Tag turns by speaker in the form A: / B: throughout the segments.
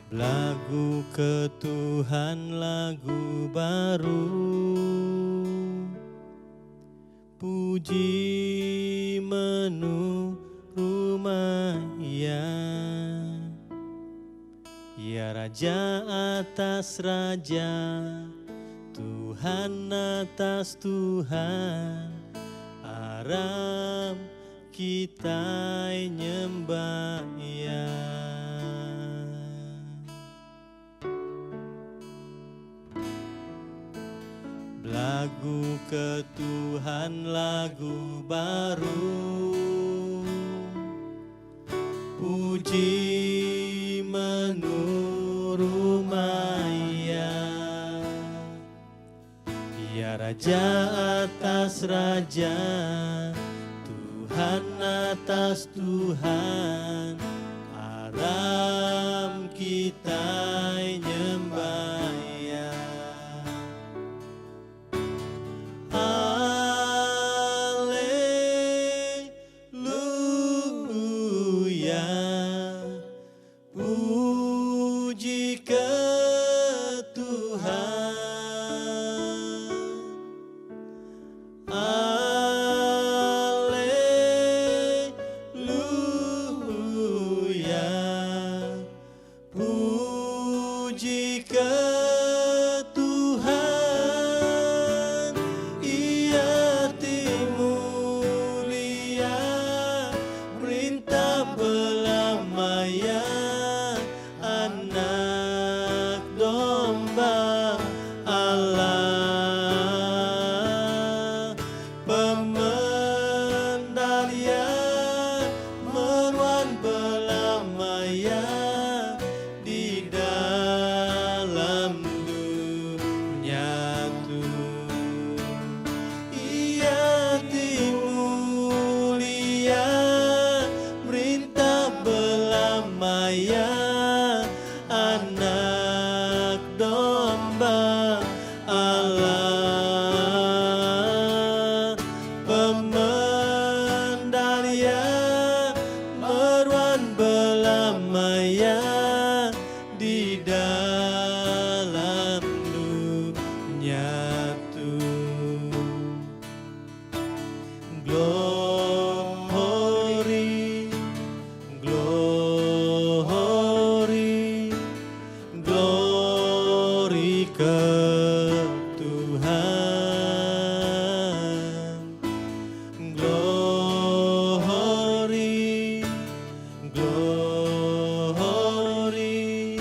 A: Belagu ke Tuhan lagu baru. Puji menu rumah Iya. Iya Raja atas raja, Tuhan atas Tuhan. Aram kitai nyembah Iya. Belagu ke Tuhan lagu baru. Puji menu rumah Iya. Iya Raja atas raja, Tuhan atas Tuhan. Aram kitai nyembah Iya. Alleluia. Puji ke Tuhan. Alleluia. Puji ke Tuhan. Iya ti mulia, Perintah belama iya, Anak Domba Allah. Pemendar iya meruan belama iya di dalam dunya tu. Iya ti mulia, merintah belama iya, Anak Domba Allah. Pemendar iya meruan belama iya di dalam dunya tu. Glory, glory, glory ke Tuhan. Glory, glory,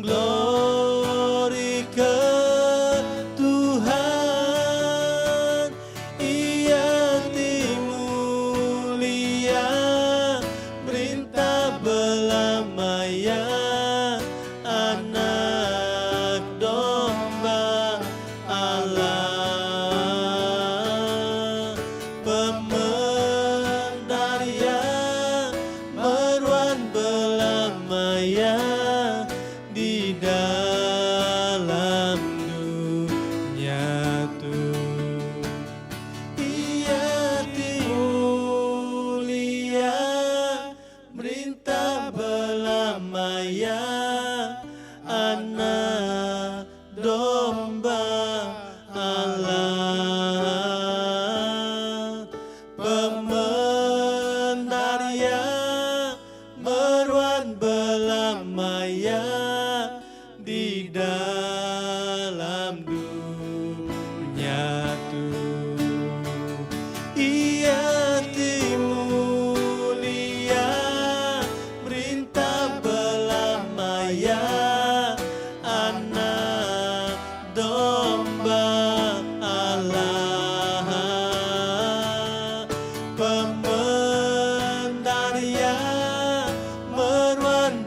A: glory ke Tuhan. Iya ti mulia, merintah belama iya, Anak Domba Allah. Pemendar iya meruan belama iya di dalam dunya tu. Iya ti mulia, merintah belama iya, Anak Domba Allah. Pemendar iya meruan belama iya di dalam dunya tu. Iya ti mulia, merintah belama iya, Anak Domba Allah. Pemendar iya meruan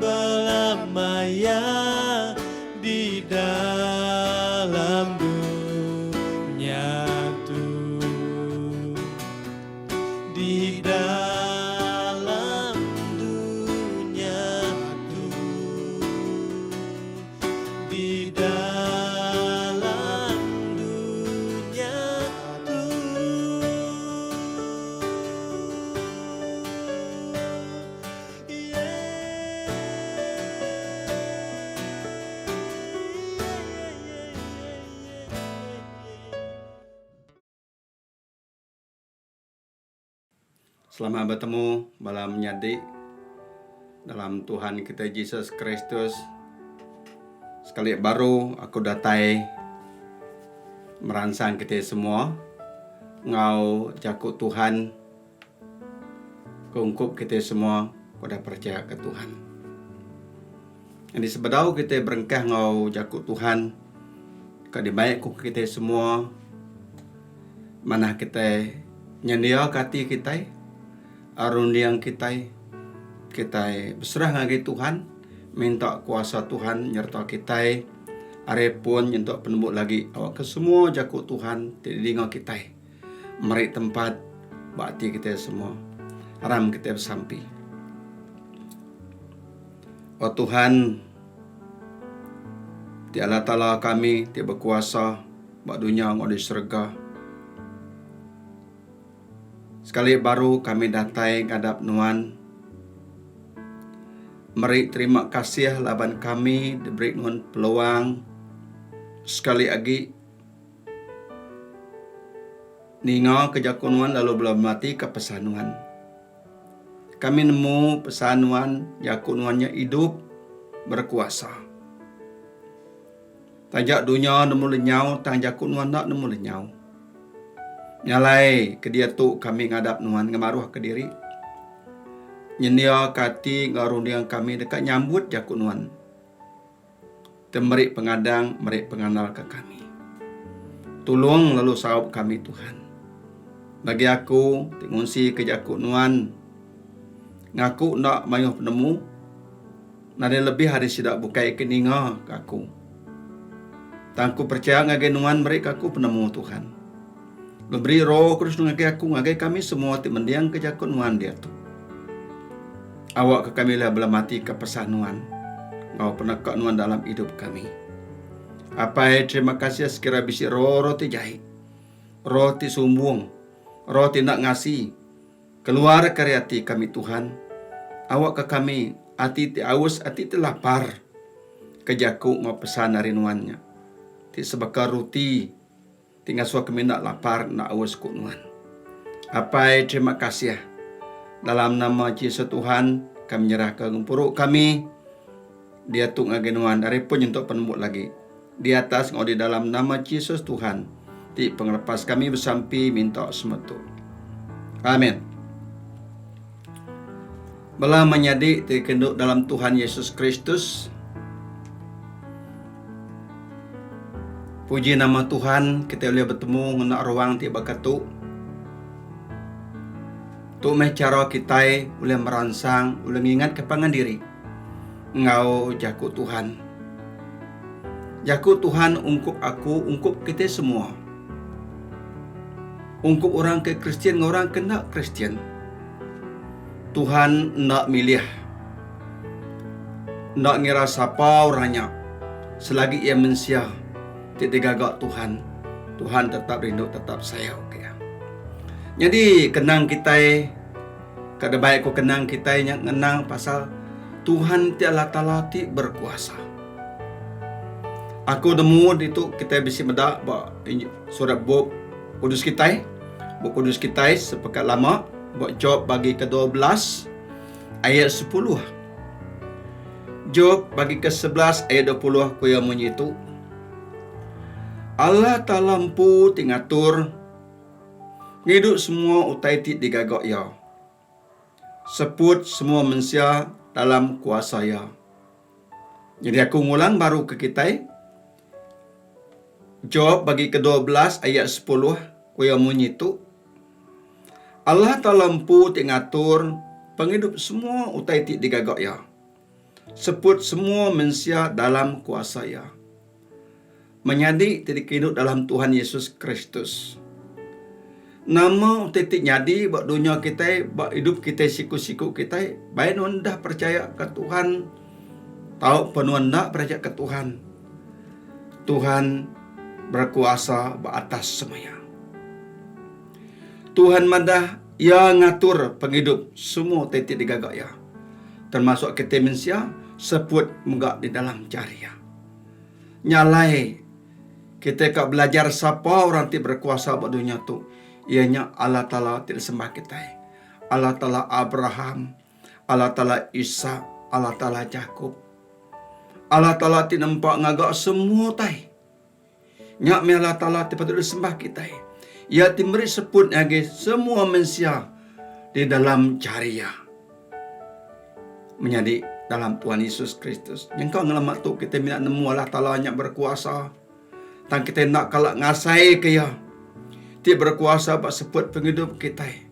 B: Selamat betemu bala menyadi dalam Tuhan kitai Jesus Kristus. Sekali baru aku datai meransang kitai semua enggau jaku Tuhan ke ungkup kitai semua ke udah percaya ke Tuhan. Nyadi sebedau kitai berengkah enggau jaku Tuhan ka dibai ku kitai semua Manah kitai nyendiaka ati kitai, runding kitai, kitai beserah ngagai Tuhan, minta kuasa Tuhan nyereta kitai ari pun nyentuk penembu lagi awakka semua jaku Tuhan ti didinga kitai meri tempat ba ati kitai semua. Aram kitai besampi. O Tuhan ti Allah Taala kami ti bekuasa ba dunya enggau di serega. Sekali baru kami datai ngadap Nuan meri terima kasih laban kami diberi Nuan peluang sekali agi ninga ke jaku Nuan lalu bela bematika pesan Nuan. Kami nemu pesan Nuan jaku Nuan nya idup berkuasa. Taja dunya nemu lenyau tang jaku nuan enda nemu lenyau. Nya alai ke diatu kami ngadap nuan ngemaruhka diri. Nyendiaka ati enggau runding kami deka nyambut jaku nuan ti meri pengadang meri pengandal ke kami. Tulung lalu saup kami Tuhan. Bagi aku ti ngunsika jaku nuan ngaku enda mayuh penemu. Nadai lebih ari sida bukai ke ninga ka aku. Tang aku percaya ngagai nuan meri ka aku penemu Tuhan. Lalu beri Roh Kudus ngagai aku ngagai kami semua ti mending ka jaku nuan diatu. Awak ka kami ulih belemati ka pesan nuan enggau peneka nuan dalam idup kami. Apai terima kasih sekira bisi roh-roh ti jai, roh ti sumbung, roh ti enda ngasi, Keluar ka ari ati kami Tuhan, awakka kami ati ti aus ati ti lapar ke jaku enggau pesan ari Nuan nya, ti sebaka ruti ti ngasuh kami enda lapar enda aus ku Nuan. Apai terima kasih dalam nama Jesus Tuhan kami nyerahka gempuru kami diatu ngagai Nuan ari pun nyentuk penembu lagi di atas enggau di dalam nama Jesus Tuhan ti pengelepas kami besampi minta semua tu. Amin. Bala menyadi ti kendu dalam Tuhan Yesus Kristus. Puji nama Tuhan kita ulih betemu ngena ruang ti baka tu. Tu meh chara kitai ulih meransang ulih ngingatka pangan diri enggau jaku Tuhan. Jaku Tuhan ungkup aku, ungkup kitai semua. Ungkup orang ke Kristian enggau orang ke enda Kristian. Tuhan enda milih. Enda ngira sapa orang nya, selagi iya mensia ti digaga Tuhan, Tuhan tetap rindu tetap sayau ke iya. Nyadi kenang kitai Ka debai ku kenang kitai nya ngenang pasal Tuhan ti Allah Taala ti berkuasa. Aku nemu ditu kitai bisi meda ba surat bup kudus kitai, bup kudus kitai sepekat lama ba Job bagi ke 12 ayat 10. Job bagi ke 11 ayat 20 ku iya munyi tu. Allah Taala empu ti ngatur Ngidup semua utai ti digaga Iya. Seput semua mensia dalam kuasa Iya. Nyadi aku ngulang baru ke kitai, Job bagi ke-12 ayat sepuluh ku iya munyi tu, Allah Taala empu ti ngatur pengidup semua utai ti digaga Iya. Seput semua mensia dalam kuasa Iya. Menyadi ti dikerindu dalam Tuhan Yesus Kristus. Nama utai ti nyadi ba dunya kitai, ba idup kitai siku-siku kitai, bai nuan enda percaya ka Tuhan tauka nuan enda percaya ka Tuhan. Tuhan berkuasa ba atas semaya. Tuhan madah Iya ngatur pengidup semua utai ti digaga Iya, termasuk kitai mensia seput mega di dalam jari Iya. Nya alai, kitai ka belajar sapa orang ti berkuasa ba dunya tu, iya nya Allah Taala ti disembah kitai. Allah Taala Abraham, Allah Taala Isak, Allah Taala Jakop. Allah Taala ti nempa ngaga semua utai. Nya meh Allah Taala ti patut disembah kitai. Iya ti meri seput ngagai semua mensia di dalam jari Iya. Menyadi dalam Tuhan Yesus Kristus, nyengka ngelama tu kitai mina nemu Allah Taala nya berkuasa, tang kitai enda kala ngasaika Iya ti berkuasa ba seput pengidup kitai.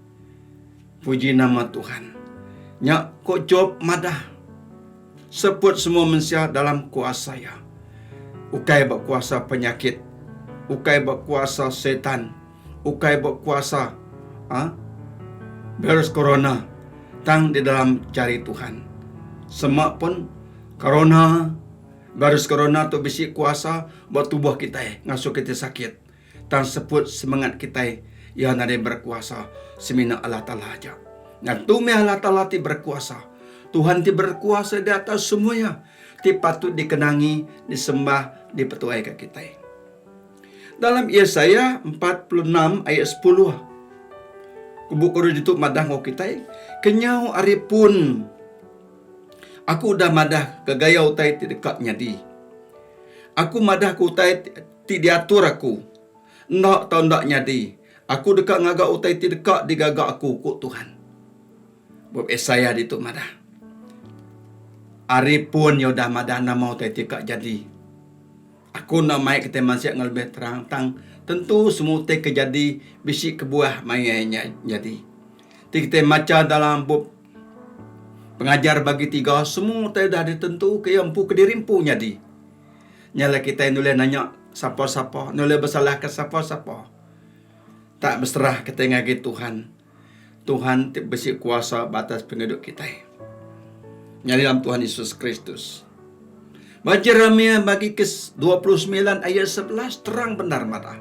B: Puji nama Tuhan. Nya ku Job madah, Seput semua mensia dalam kuasa iya. Ukai ba kuasa penyakit, ukai ba kuasa setan, ukai ba kuasa ha virus corona tang di dalam jari Tuhan. Sema pun corona, virus corona tu bisi kuasa ba tubuh kitai ngasuh kitai sakit. Tang seput semengat kitai iya nadai berkuasa semina Allah Taala aja. Ngantu meh Allah Taala ti berkuasa. Tuhan ti berkuasa di atas semua iya ti patut dikenangi, disembah, dipetuaika kitai. Dalam Yesaya 46 ayat 10, ku Bup Kudus ditu madah enggau kitai, Kenyau ari pun Aku udah madah ke gaya utai ti deka nyadi. Aku madah ke utai ti diatur aku. Enda tau enda nyadi. Aku deka ngaga utai ti deka digaga aku, ku Tuhan. Bup Isaiah ditu madah, Ari pun iya udah madah nama utai ti ka jadi. Aku enda mai kitai mansik enggau lebih terang tang tentu semua utai ke jadi bisi kebuah maya iya nyadi. Ti kitai macha dalam bup Pengajar bagi tiga semua utai udah ditentu ke iya empu kediri empu nyadi. Nya alai kitai enda ulih nanya sapa-sapa, enda ulih besalahka sapa-sapa. Tak beserah kitai ngagai Tuhan. Tuhan ti bisi kuasa ba atas pengidup kitai. Nyadi dalam Tuhan Yesus Kristus. Ba Jeremiah bagi ke 29 ayat 11 terang bendar madah.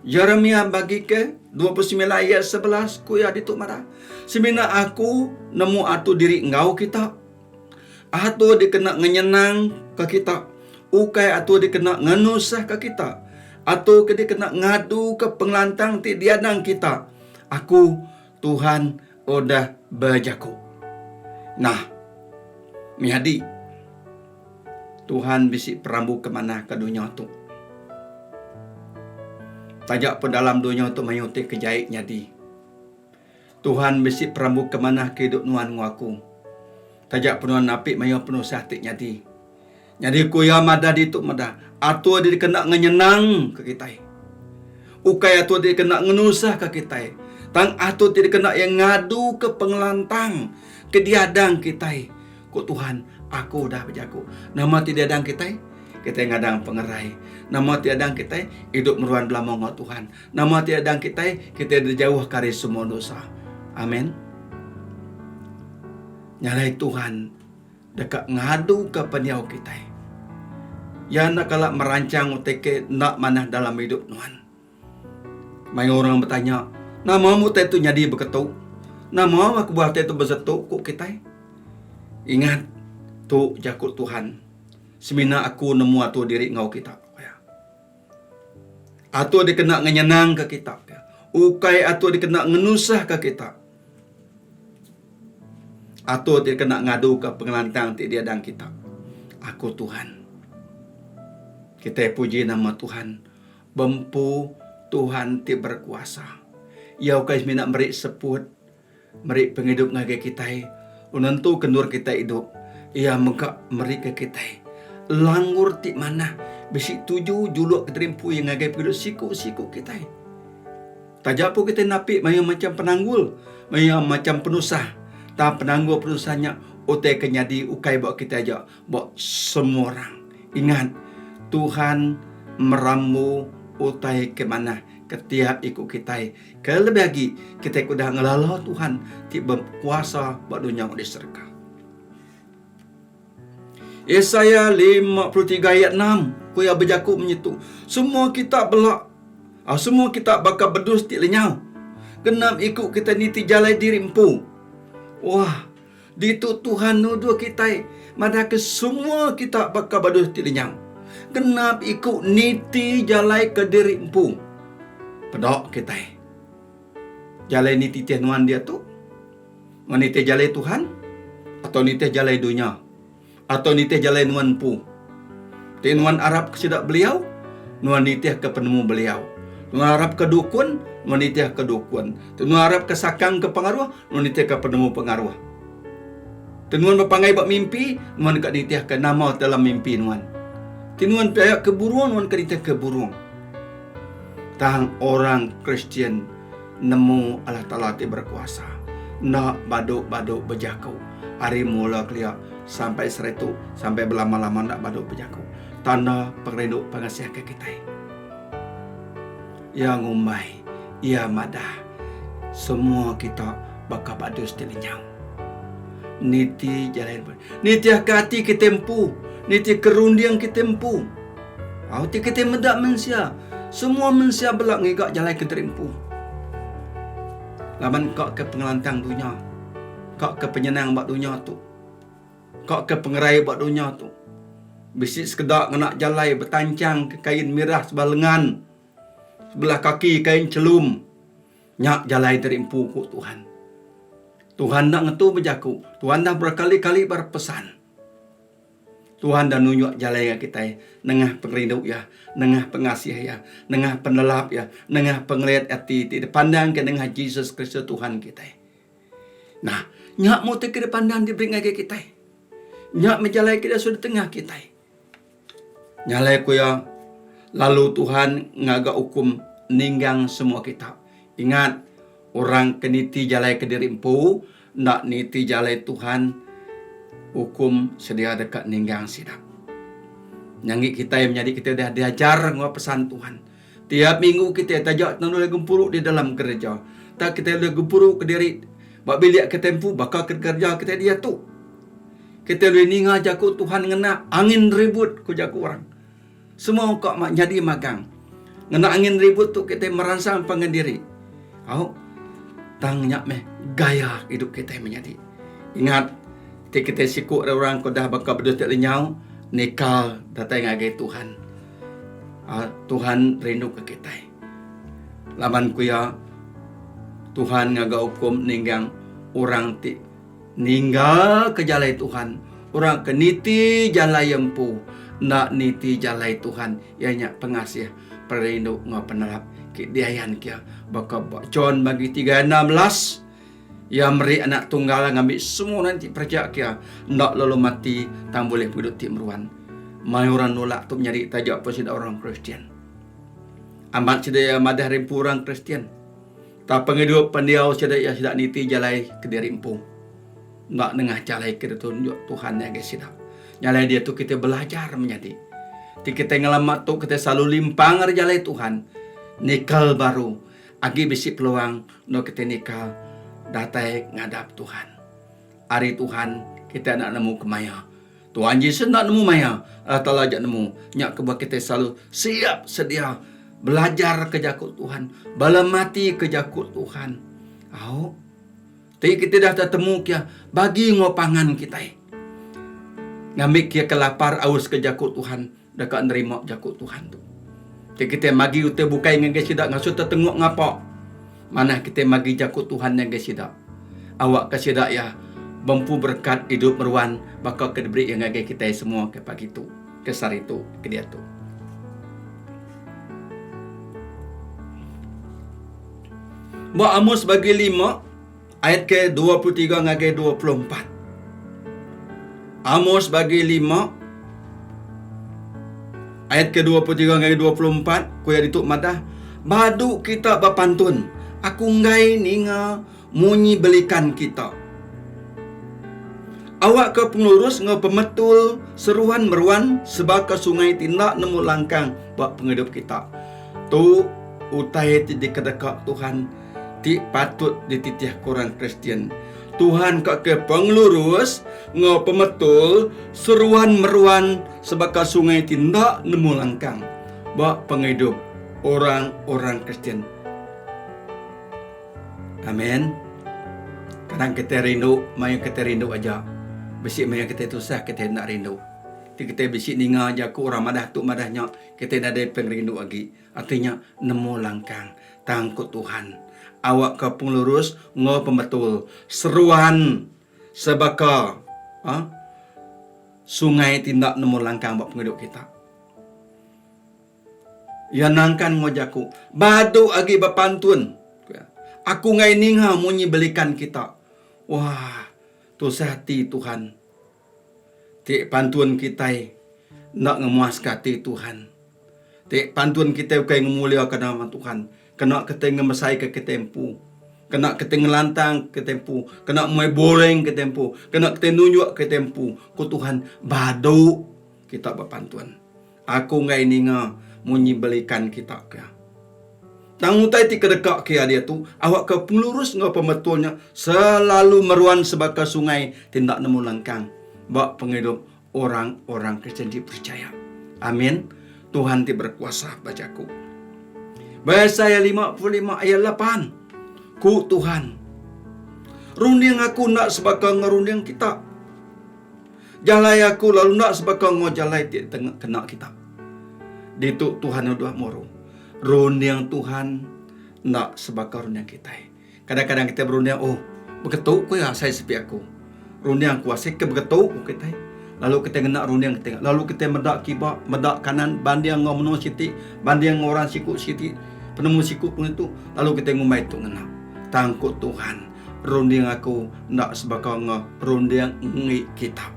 B: Jeremiah bagi ke 29 ayat 11 ku iya ditu madah. Semina aku nemu atur diri enggau kita. Atur dikena ngenyenang ke kita, ukai atur dikena ngenusah ke kita. Atur ke dikena ngadu ke pengelantang ti diadang kita. Aku, Tuhan, udah bejaku. Nah, menyadi, Tuhan bisi perambu ke manah ke dunya tu. Taja pun dalam dunya tu mayuh ti ke jai nyadi. Tuhan bisi perambu ke manah ke idup nuan enggau aku. Taja pun nuan napi mayuh penusah ti nyadi. Nyadi ku iya madah ditu meda, atur ti dikena ngenyenang ke kitai. Ukai atur ti dikena ngenusah ke kitai. Tang atur ti dikena iya ngadu ke pengelantang ke diadang kitai. Ku Tuhan, Aku udah bejaku. Nama ti diadang kitai? Kitai ngadang pengerai. Nama ti diadang kitai? Idup meruan belama enggau Tuhan. Nama ti diadang kitai? Kitai dijauhka ari semua dosa. Amen. Nya alai Tuhan deka ngaduka pendiau kitai. Iya enda kala merancang utai ke enda manah dalam idup nuan. Mayuh orang betanya, Nama meh utai tu nyadi beketu? Nama meh kebuah utai tu besetu? ku kitai. Ingat, tu jaku Tuhan. Semina aku nemu atur diri enggau kita, ku iya. Atur dikena ngenyenangka kita, ku iya. Ukai atur dikena ngenusahka kita. Atur ti dikena ngaduka pengelantang ti diadang kita. Aku Tuhan. Kitai puji nama Tuhan. Bempu Tuhan ti berkuasa. Iya ukai semina meri seput, meri pengidup ngagai kitai, nentuka endur kitai idup. Iya mega merika kitai langgur ti manah bisi tuju juluk kediri empu iya ngagai pengidup siku-siku kitai. Taja pun kitai napi mayuh macham penanggul, mayuh macham penusah, tang penanggul penusah nya utai ke nyadi ukai ba kitai aja, ba semua orang. Ingat, Tuhan merambu utai ke manah ke tiap iku kitai. Kelebih agi, kitai ke udah ngelala Tuhan ti bekuasa ba dunya di serega. Yesaya 53 ayat 6, ku iya bejaku munyi tu, Semua kita bela, semua kita baka bedus ti lenyau. Genap iku kita niti jalai diri empu. Wah, Ditu Tuhan nuduh kitai madahka semua kita baka badus ti lenyau. Genap iku niti jalai ke diri empu. Peda kitai. Jalai ni titih nuan diatu? Nuan nitih jalai Tuhan atau nitih jalai dunya atau nitih jalai nuan empu? Ti nuan arap ke sida beliau, nuan nitih ke penemu beliau. Nuan arap ke dukun, nuan nitih ke dukun. Ti nuan arap ke sakang ke pengaruh, nuan nitih ke penemu pengaruh. Ti nuan bepanggai ba mimpi, nuan deka nitih ke nama dalam mimpi nuan. Ti nuan pechaya ke burung, nuan deka nitih ke burung. Tang orang Kristian nemu Allah Taala ti berkuasa enda badu-badu bejaku ari mula kelia sampai saritu sampai belama-lama enda badu bejaku. Tanda pengerindu pengasih ke kitai. Iya ngumbai, iya madah, semua kita baka badus ti lenyau. Niti jalai nitihka ati kitai empu, nitihka runding kitai empu. Au ti kitai meda mensia, semua mensia bela ngiga jalai ke diri empu. Laban ka ke pengelantang dunya, ka ke penyenang ba dunya tu, ka ke pengerai ba dunya tu. Bisi sekeda ngena jalai betanchang ke kain mirah sebelah lengan, sebelah kaki kain chelum. Nya jalai diri empu ku Tuhan. Tuhan enda ngetu bejaku, Tuhan dah berkali-kali berpesan. Tuhan dah nunjuk jalai ngagai kitai nengah pengerindu Iya, nengah pengasih Iya, nengah penelap Iya, nengah pengeliat ati ti dipandangka nengah Jesus Kristus Tuhan kitai. Nah, nya meh utai ke dipandang diberi ngagai kitai. Nya meh jalai ke diasuh ditengah kitai. Nya alai ku iya, lalu Tuhan ngaga ukum ninggang semua kita. Ingat, orang ke niti jalai kediri empu, Enda niti jalai Tuhan, ukum sedia deka ninggang sida. Nyanggi kitai menyadi kitai udah diajar enggau pesan Tuhan. Tiap minggu kitai taja tang ulih gempuru di dalam gereja. Tang kitai ulih gempuru kediri ba bilik kitai empu baka ke gereja kitai diatu. Kitai ulih ninga jaku Tuhan ngena angin ribut ku jaku orang. Semua ka nyadi magang. Ngena angin ribut tu kitai meransang pangan diri. Au. Tang nya meh gaya idup kitai menyadi. Ingat, ti kitai siku ari orang ke udah baka bedus ti lenyau, nikal datai ngagai Tuhan. Au, Tuhan rinduka kitai. Laban ku iya, Tuhan ngaga ukum ninggang orang ti Ninggalka jalai Tuhan, orang ke niti jalai iya empu, enda niti jalai Tuhan, iya nya pengasih, pengerindu enggau penelap ke diayanka iya. Baka ba John bagi 3:16, Iya meri Anak Tunggal ngambi semua orang ti pechayaka iya enda lalu mati tang bulih pengidup ti meruan. Mayuh orang nulak tu menyadi taja pun sida orang Kristian. Amat sida iya madah ari empu orang Kristian. Tang pengidup pendiau sida iya sida niti jalai kediri empu. Enda nengah jalai ke ditunjuk Tuhan ngagai sida. Nya alai diatu kitai belajar menyadi. Ti kitai ngelama tu kitai selalu limpang ari jalai Tuhan, nikal baru agi bisi peluang endur kitai nikal datai ngadap Tuhan. Ari Tuhan kitai enda nemu kemaya. Tuhan Jesus enda nemu maya, Allah Taala aja nemu. Nya kebuah kitai selalu siap sedia belajarka jaku Tuhan, belematika jaku Tuhan. Au. Ti kitai dah tetemu kia, bagi enggau pangan kitai. Ngambi kia ke lapar aus ke jaku Tuhan, deka nerima jaku Tuhan tu. Ti kitai magi utai bukai ngagai sida ngasuh tetenguk ngapa. Manah kitai magi jaku Tuhan ngagai sida. Awakka sida iya bempu berekat idup meruan baka ke diberi iya ngagai kitai semua ke pagi tu, ke sehari tu, ke diatu. Ba Amos bagi lima ayat ke 23 ngagai 24. Amos bagi lima ayat ke 23 ngagai 24 ku iya ditu madah badu kita bepantun aku enggai ninga munyi belikan kita. Awakka pengelurus enggau pemetul seruan meruan sebaka sungai ti enda nemu langkang ba pengidup kita. Tu utai ti dikedeka Tuhan ti patut dititihka orang Kristian. Tuhan ka ke pengelurus enggau pemetul seruan meruan sebaka sungai ti enda nemu langkang ba pengidup orang-orang Kristian. Amen. Kadang kitai rindu, mayuh kitai rindu aja. Bisi maya kitai tusah kitai enda rindu. Ti kitai bisi ninga jaku orang madah tu madah nya, kitai nadai pengerindu agi. Ati nya nemu langkang. Tang ku Tuhan, awakka pengelurus enggau pemetul seruan sebaka ha sungai ti enda nemu langkang ba pengidup kita. Iya nangkan enggau jaku, Badu agi bepantun, ku iya. Aku enggai ninga munyi belikan kita. Wah, tusah ati Tuhan ti pantun kitai enda ngemuaska ati Tuhan. Ti pantun kitai ukai ngemuliaka nama Tuhan, kena kitai ngemesaika kitai empu, kena kitai ngelantang kitai empu, kena muai boring kitai empu, kena kitai nunjuk kitai empu, ku Tuhan, badu kita bepantun. Aku enggai ninga munyi belikan kita ke. Tang utai ti kedeka ke iya diatu, awakka pengelurus enggau pemetul nya selalu meruan sebaka sungai ti enda nemu lengkang ba pengidup orang-orang Kristian ti perechaya. Amin. Tuhan ti berkuasa ba jaku. Ba Isaiah 55 ayat lapan, ku Tuhan, Runding aku enda sebaka enggau runding kita. Jalai aku lalu enda sebaka enggau jalai ti kena kita. Ditu Tuhan udah muru. Runding Tuhan enda sebaka runding kitai. Kadang-kadang kitai berunding, oh, beketu ku iya asai sepi aku. Runding aku asai ke beketu ku kitai. Lalu kitai ngena runding kitai. Lalu kitai meda kiba, meda kanan, banding enggau menua siti, banding enggau orang siku siti, penemu siku pengitu, lalu kitai ngumbai tu ngena. Tang ku Tuhan, Runding aku enda sebaka enggau runding enggi kita.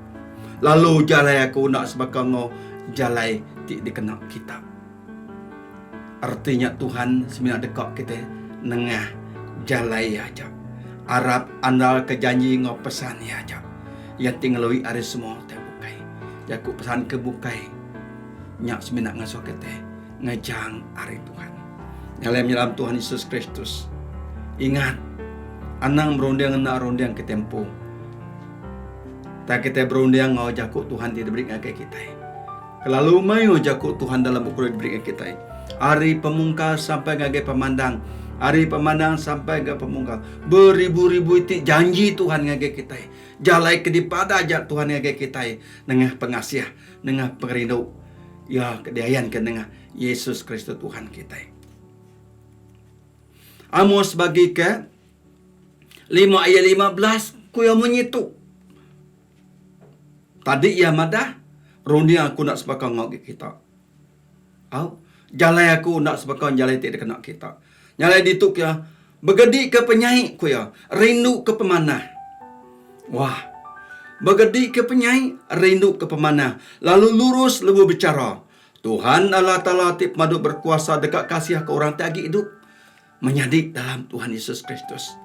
B: Lalu jalai aku enda sebaka enggau jalai ti dikena kita. Reti nya Tuhan semina deka kitai nengah jalai Iya aja. Arap andalka janji enggau pesan Iya aja. Iya ti ngelui ari semua utai bukai. Jaku pesan ke bukai nya semina ngasuh kitai ngejang ari Tuhan. Nya alai menyelam Tuhan Yesus Kristus. Ingat, anang berunding ngena runding kitai empu. Tang kitai berunding enggau jaku Tuhan ti diberi ngagai kitai. Kelalu mayuh jaku Tuhan dalam Bup Kudus diberi ngagai kitai. Ari pemungkal sampai ngagai pemandang, ari pemandang sampai ngagai pemungkal. Beribu-ribu iti janji Tuhan ngagai kitai. Jalai ke dipadah aja Tuhan ngagai kitai nengah pengasih, nengah pengerindu Iya ke diayanka nengah Yesus Kristus Tuhan kitai. Amos bagi ke lima ayat 15 ku iya munyi tu. Tadi iya madah runding aku enda sebaka enggau agi kita. Au, jalai aku enda sebaka jalai ti dikena kita. Jalai ditu ku iya begedi ke penyai ku iya, rindu ke pemanah. Wah. Begedi ke penyai, rindu ke pemanah, lalu lurus lebuh bechara. Tuhan Allah Taala ti pemadu berkuasa deka kasih ke orang ti agi idup menyadi dalam Tuhan Yesus Kristus.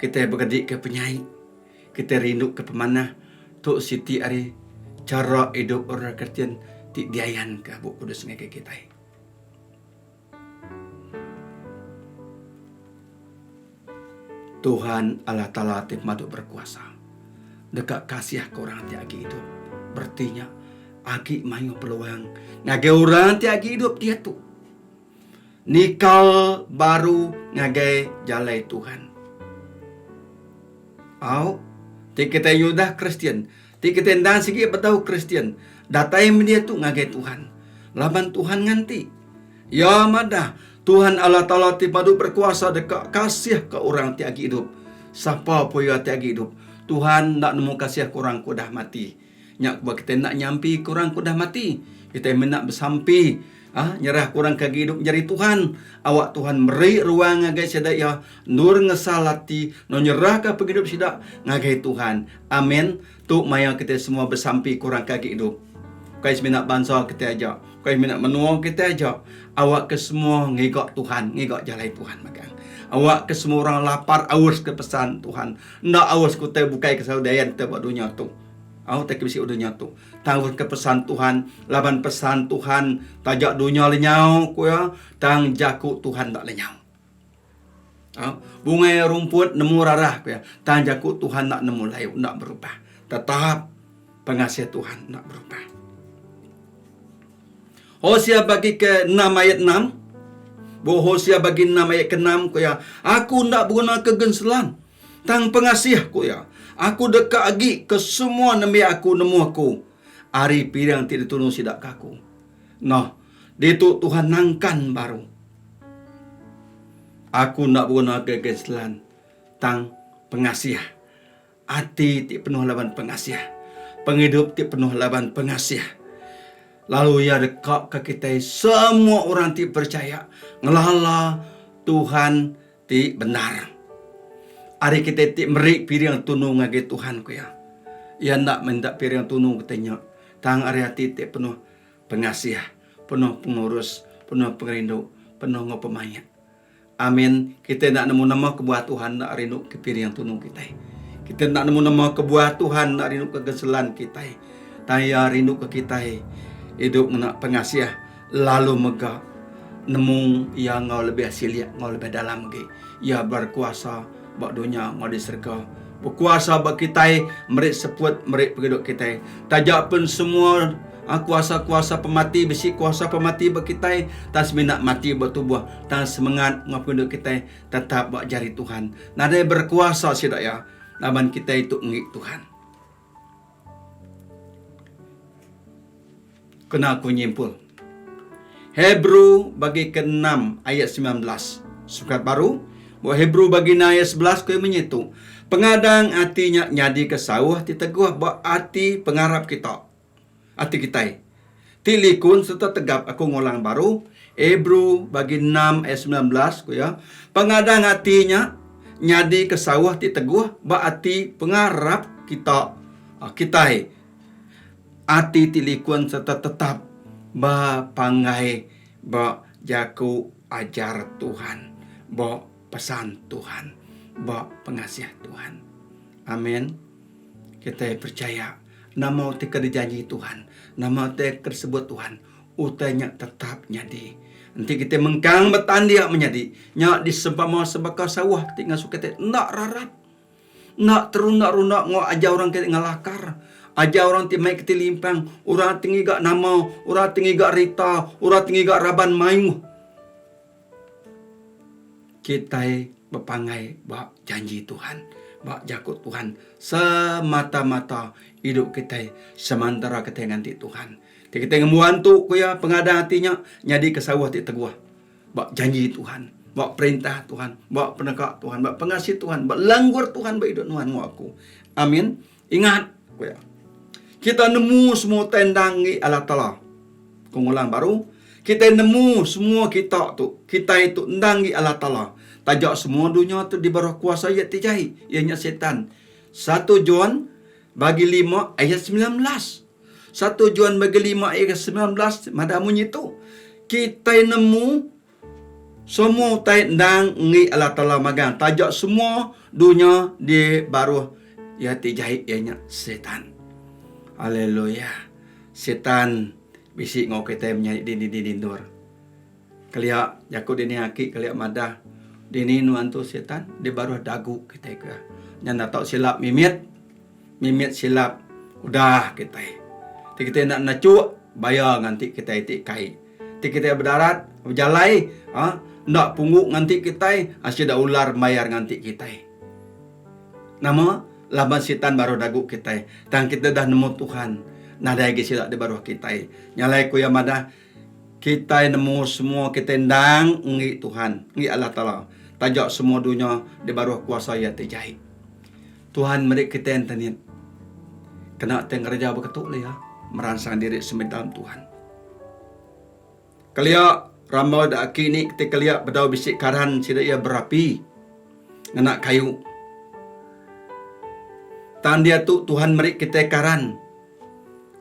B: Kitai begedi ke penyai, kitai rindu ke pemanah tu siti ari chara idup orang Kristian ti diayanka Bup Kudus ngagai kitai. Tuhan Allah Taala ti pemadu berkuasa deka kasih ke orang ti agi idup. Bereti nya agi mayuh peluang ngagai orang ti agi idup diatu nikal baru ngagai jalai Tuhan. Au, ti kitai nyudah Kristian, ti kitai endang sigi bedau Kristian, datai meh diatu ngagai Tuhan. Laban Tuhan nganti. Iya madah, Tuhan Allah Taala ti padu berkuasa deka kasihka orang ti agi idup. Sapa pun iya ti agi idup, Tuhan enda nemu kasihka orang ke udah mati. Nya kebuah kitai enda nyampi ke orang ke udah mati. Kitai mena besampi aaa nyerahka orang ke agi idup nyadi Tuhan. Awak Tuhan meri ruang ngagai sida iya endur ngesal ati enggau nyerahka pengidup sida ngagai Tuhan. Amin. Tu maya kitai semua besampi ke orang ke agi idup. Ukai semina bansa kitai aja, ukai semina menua kitai aja. Awakka semua ngiga Tuhan, ngiga jalai Tuhan magang. Awakka semua orang lapar aus ke pesan Tuhan. Enda aus ke utai bukai ke selalu diayan kitai ba dunya tu. Au utai ke bisi ba dunya tu. Tang aus ke pesan Tuhan laban pesan Tuhan taja dunya lenyau ku iya tang jaku Tuhan enda lenyau. Au, bungai rumput nemu rarah ku iya. Tang jaku Tuhan enda nemu layu, enda berubah. Tetap pengasih Tuhan enda berubah. Hosea bagi ke enam ayat enam. Bu Hosea bagi enam ayat ke enam ku iya, Aku enda beguna ke genselan, tang pengasih ku iya. Aku deka agi ke semua nembiak aku nemu aku. ari piring ti ditunu sida ke aku. Noh, ditu Tuhan nangkan baru. Aku enda beguna ke genselan tang pengasih. Ati ti penuh laban pengasih. Pengidup ti penuh laban pengasih. Lalu iya deka ke kitai semua orang ti percaya ngelala Tuhan ti bendar. Ari kitai ti meri piring tunu ngagai Tuhan ku iya. Iya enda minta piring tunu kitai nya tang ari ati ti penuh pengasih, penuh pengurus, penuh pengerindu, penuh enggau pemaik. Amin. Kitai enda nemu nama kebuah Tuhan enda rindu ke piring tunu kitai. Kitai enda nemu nama kebuah Tuhan enda rindu ke genselan kitai. Tang Iya rindu ke kitai idup ngena pengasih lalu mega nemu Iya enggau lebih silik enggau lebih dalam agi. Iya berkuasa ba dunya enggau di serega. Bekuasa ba kitai meri seput meri pengidup kitai. Taja pen semua kuasa-kuasa pemati bisi kuasa pemati ba kitai tang semina mati ba tubuh tang semengat enggau pengidup kitai tetap ba jari Tuhan. Nadai berkuasa sida iya laban kitai tu enggi Tuhan. Kena aku nyimpul. Hebrew bagi ke-enam ayat 19. Sukat baru, ba Hebrew bagi enam ayat 11 ku iya munyi tu, Pengadang ati nya nyadika sauh ti teguh ba ati pengarap kita, ati kitai, ti likun sereta tegap. Aku ngulang baru, Hebrew bagi enam ayat 19 ku iya, Pengadang ati nya nyadika sauh ti teguh ba ati pengarap kita, kitai. Ati ti likun sereta tetap bepanggai ba jaku ajar Tuhan, ba pesan Tuhan, ba pengasih Tuhan. Amin. Kitai percaya nama utai ke dijanji Tuhan, nama utai ke disebut Tuhan, utai nya tetap nyadi. Enti kitai mengkang betandia menyadi, nya disempama sebaka sauh ti ngasuh kitai enda rarat. Enda terunda-runda enggau ajar orang ke ngelakar, ajar orang ti mai keti limpang, orang ti ngiga nama, orang ti ngiga rita, orang ti ngiga raban mayuh. Kitai bepanggai ba janji Tuhan, ba jaku Tuhan semata-mata idup kitai sementara kitai nganti Tuhan. Ti kitai ngembuan tu ku iya pengadang ati nya nyadika sauh ti teguh. Ba janji Tuhan, ba perintah Tuhan, ba peneka Tuhan, ba pengasih Tuhan, ba langgur Tuhan ba idup nuan enggau aku. Amin. Ingat, ku iya. Kita nemu semua utai endang enggi Allah Taala. Ku ngulang baru, kita nemu semua kita tu, kitai tu endang enggi Allah Taala. Taja semua dunya tu di baruh kuasa iya ti jai, iya nya Sitan. Satu John bagi lima ayat 19. Satu John bagi lima ayat 19 madah munyi tu, Kitai nemu semua utai endang enggi Allah Taala magang taja semua dunya di baruh iya ti jai iya nya Setan. Haleluya. Setan bisi enggau kitai menyadi dini-dini endur. Kelia jaku dini aki kelia madah dini nuan tu setan di baruh dagu kitai ke. Nya enda tau silap mimit, mimit silap udah kitai. Ti kitai enda nechuk baya nganti kitai ti kai. Ti kitai bedarat bejalai uhh enda punggu nganti kitai sida ular mayar nganti kitai. Nama laban sitan baruh dagu kitai tang kitai dah nemu Tuhan nadai agi sida di baruh kitai. Nya alai ku iya madah Kitai nemu semua kitai endang enggi Tuhan, enggi Allah Taala, taja semua dunya di baruh kuasa Iya ti jai. Tuhan meri kitai entenit kena ti ngereja baka tu leh iya, meransang diri semina dalam Tuhan. Kelia rambau da aki ni ti kelia bedau bisi karan sida iya berapi ngena kayu. Tang diatu Tuhan meri kitai karan.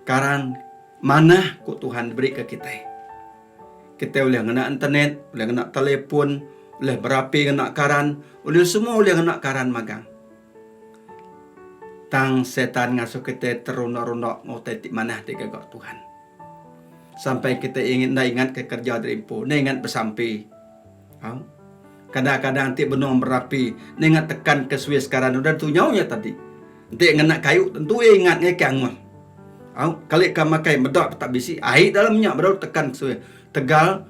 B: Karan Manah ku Tuhan diberi ke kitai. Kitai ulih ngena internet, ulih ngena telefon, ulih berapi ngena karan, ulih semua ulih ngena karan magang. Tang setan ngasuh kitai terunda-runda enggau utai ti manah digaga Tuhan. Sampai kitai ingin enda ingat ke kerja diri empu, enda ingat besampi. Au. Kadang-kadang ti benung berapi, enda ingat tekan ke suis karan udah tunyau nya tadi. Enti ngena kayu tentu iya ingat ngagai ke angus. Au, kali ka makai meda tak bisi ai dalam nya baru tekan ke Tegal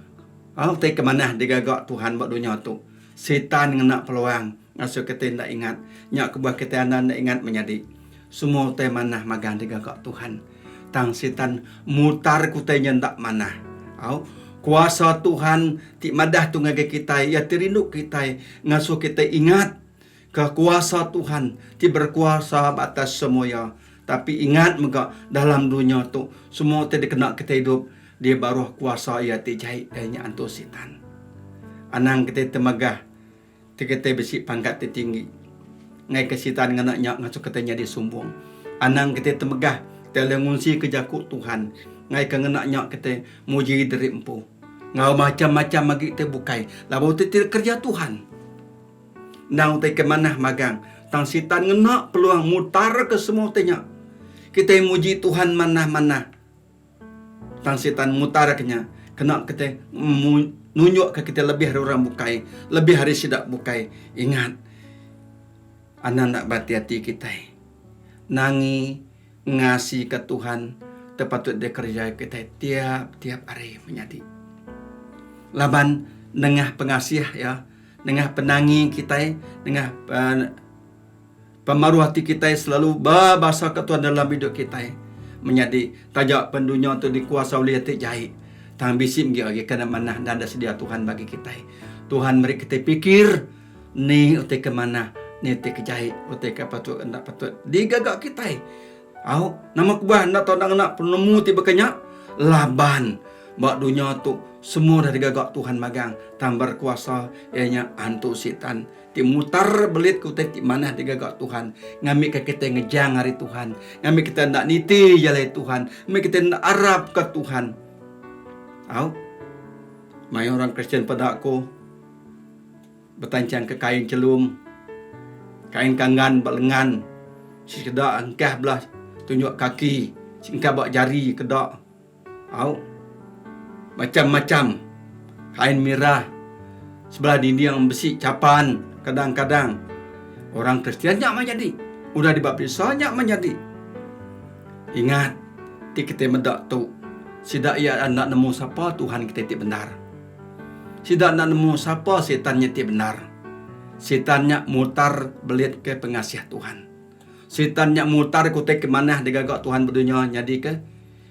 B: au ti ke manah digaga Tuhan ba dunya tu. Sitan ngena peluang ngasuh kitai enda ingat. Nya kebuah kitai anda enda ingat menyadi. Semua utai manah magang digaga Tuhan. Tang Sitan mutar ke utai nya enda manah. Au, kuasa Tuhan ti madah tu ngagai kitai, iya ti rindu kitai, ngasuh kitai ingat ke kuasa Tuhan ti berkuasa ba atas semua iya. Tapi ingat mega dalam dunya tu semua ti dikena kitai idup di baruh kuasa iya ti jai iya nya Antu Sitan. Anang kitai temegah ti kitai bisi pangkat ti tinggi. Ngaika Sitan ngena nya ngasuh kitai nyadi sumbung. Anang kitai temegah kitai ulih ngunsika jaku Tuhan ngaika ngena nya kitai muji diri empu enggau macham-macham agi ti bukai laban utai ti dikereja Tuhan. Endang utai ke manah magang tang Sitan ngena peluang mutarka semua utai nya. Kitai muji Tuhan manah-manah. Tang Sitan mutarka nya kena kitai nunjukka kitai lebih ari orang bukai, lebih ari sida bukai. Ingat, anang enda bati ati kitai nangi ngasika Tuhan ti patut dikereja kitai tiap-tiap hari menyadi. Laban nengah pengasih Iya, nengah penangi kitai, nengah Pemaruh ati kitai selalu bebasaka Tuhan dalam idup kitai. Menyadi, taja pen dunya tu dikuasa ulih ti jai, tang bisi megi agi ke manah endang da sedia Tuhan bagi kitai. Tuhan meri kitai pikir ni utai ke manah, ni utai ke jai, utai ke patut enda patut digaga kitai. Au, nama kebuah enda tau enda ngena penemu ti baka nya? Laban ba dunya tu semua dah digaga Tuhan magang, tang berkuasa iya nya Antu Sitan. Ti mutar belit ke utai ti manah digaga Tuhan, ngambika kitai ngejang ari Tuhan, ngambika kitai enda niti jalai Tuhan, ngambika kitai enda arapka Tuhan. Au. Mayuh orang Kristian peda aku betanchangka kain chelum, kain kanggan ba lengan, sekeda engkah belah tunjuk kaki, engkah ba jari keda. Au. Macam-macam kain mirah sebelah dinding besi chapan kadang-kadang. Orang Kristian nya mah nyadi. Udah dibaptisa nya mah nyadi. Ingat, ti kitai meda tu, sida iya enda nemu sapa Tuhan kitai ti bendar. Sida enda nemu sapa Sitan nya ti bendar. Sitan nya mutar belitka pengasih Tuhan. Sitan nya mutar ke utai ke manah digaga Tuhan ba dunya nyadika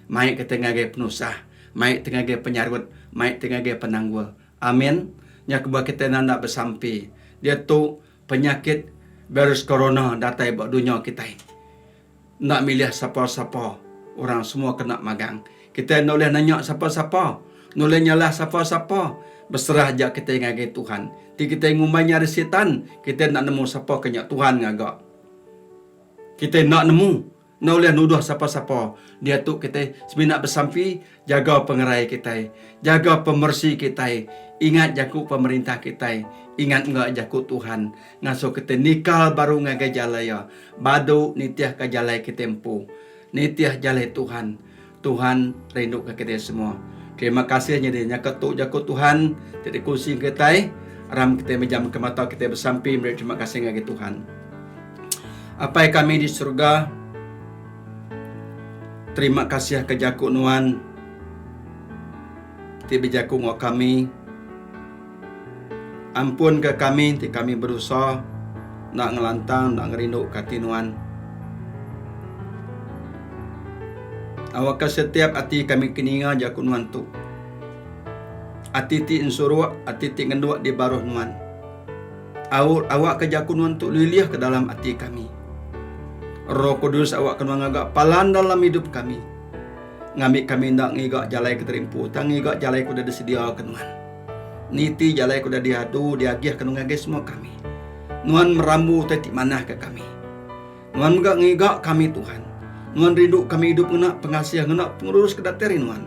B: mai kitai ngagai penusah, mai kitai ngagai penyarut, mai kitai ngagai penanggul. Amin. Nya kebuah kitai nanda besampi. Diatu penyakit virus corona datai ba dunya kitai. Enda milih sapa-sapa, orang semua kena magang. Kitai enda ulih nanya sapa-sapa, enda ulih nyalah sapa-sapa. Beserah aja kitai ngagai Tuhan. Ti kitai ngumbai nya ari Sitan, kitai enda nemu sapa ke nya Tuhan ngaga. Kitai enda nemu, enda ulih nuduh sapa-sapa. Diatu kitai semina besampi jaga pengerai kitai, jaga pemeresi kitai, ingat jaku pemerintah kitai, ingat enggau jaku Tuhan ngasuh kitai nikal baru ngagai jalai Iya, badu nitihka jalai kitai empu, nitih jalai Tuhan. Tuhan rinduka kitai semua. Terima kasih nyadi nyaka tu jaku Tuhan ti dikunsi kitai. Aram kitai mejamka mata kitai besampi meri terima kasih ngagai Tuhan. Apai kami di surga, terima kasih ke jaku nuan ti bejaku enggau kami. Ampunka kami enti kami bedosa, enda ngelantang, enda ngerinduka ati Nuan. Awakka setiap ati kami ke ninga jaku Nuan tu. Ati ti ensuruk, ati ti ngenduk di baruh Nuan. Au, awakka jaku Nuan tu lilih ke dalam ati kami. Roh Kudus awakka Nuan ngaga palan dalam idup kami. Ngambi kami enda ngiga jalai ke terimpu tang ngiga jalai ke udah disediaka Nuan. Niti jalai ke udah diadu diagihka Nuan ngagai semua kami. Nuan merambu utai ti manah ke kami. Nuan mega ngiga kami Tuhan. Nuan rindu kami idup ngena pengasih ngena pengelurus ke datai ari Nuan.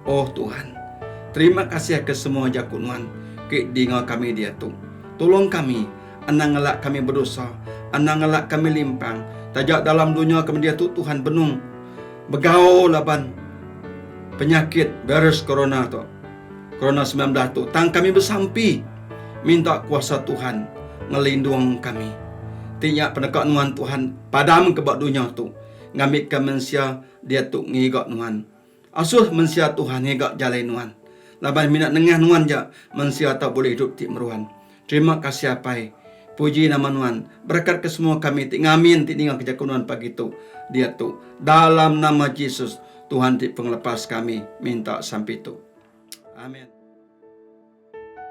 B: Oh Tuhan. Terima kasih ke semua jaku Nuan ke dinga kami diatu. Tulung kami, anang ngelak kami bedosa, anang ngelak kami limpang taja dalam dunya kami diatu Tuhan benung Begau laban penyakit virus corona tu, corona 19 tu, tang kami besampi minta kuasa Tuhan ngelindung kami. Ti nya peneka nuan Tuhan padam ke ba dunya tu ngambika mensia diatu ngiga nuan. Asuh mensia Tuhan ngiga jalai nuan. Laban mina nengah nuan ja mensia tau bulih idup ti meruan. Terima kasih Apai. Puji nama Nuan. Berekat ke semua kami ti ngamin ti ninga ke jaku Nuan pagi tu, diatu. Dalam nama Jesus. Tuhan ti pengelepas kami minta sampi tu. Amin.